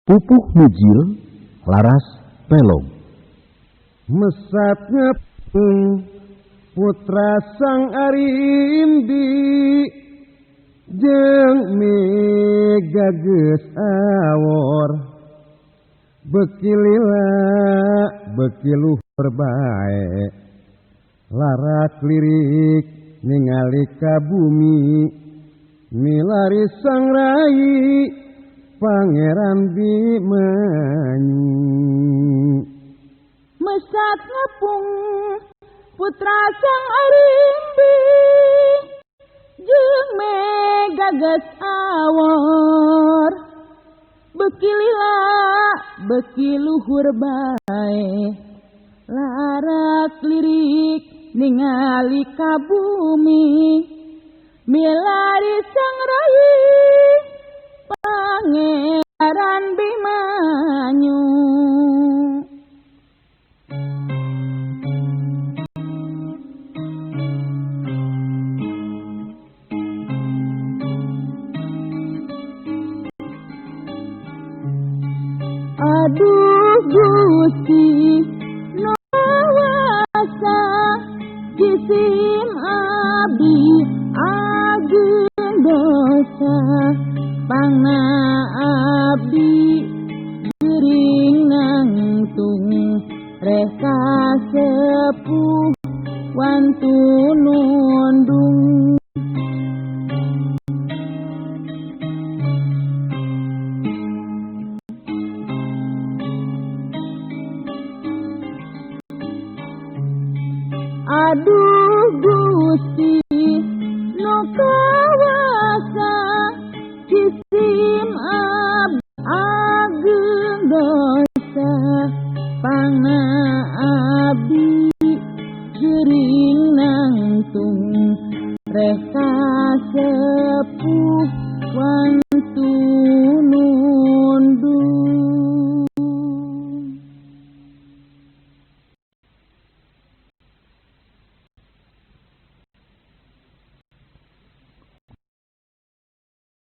Pupuh mijil laras pelog. Mesat ngepung putra Sang Arimbi jeung mega geus awor beuki lila beuki luhur bae larak lirik ningali ka bumi milari sang rai Pangeran Bimanyu. Mesat ngepung putra Sang Arimbi jeung mega geus awor beuki lila beuki luhur bae larak lirik ningali ka bumi milari sang rai Pangeran Bimanyu. Aduh Gusti nu kuasa jisim abdi ageung dosa pangna abdi geuring nangtung reh kasepuh wantu nundung. Aduh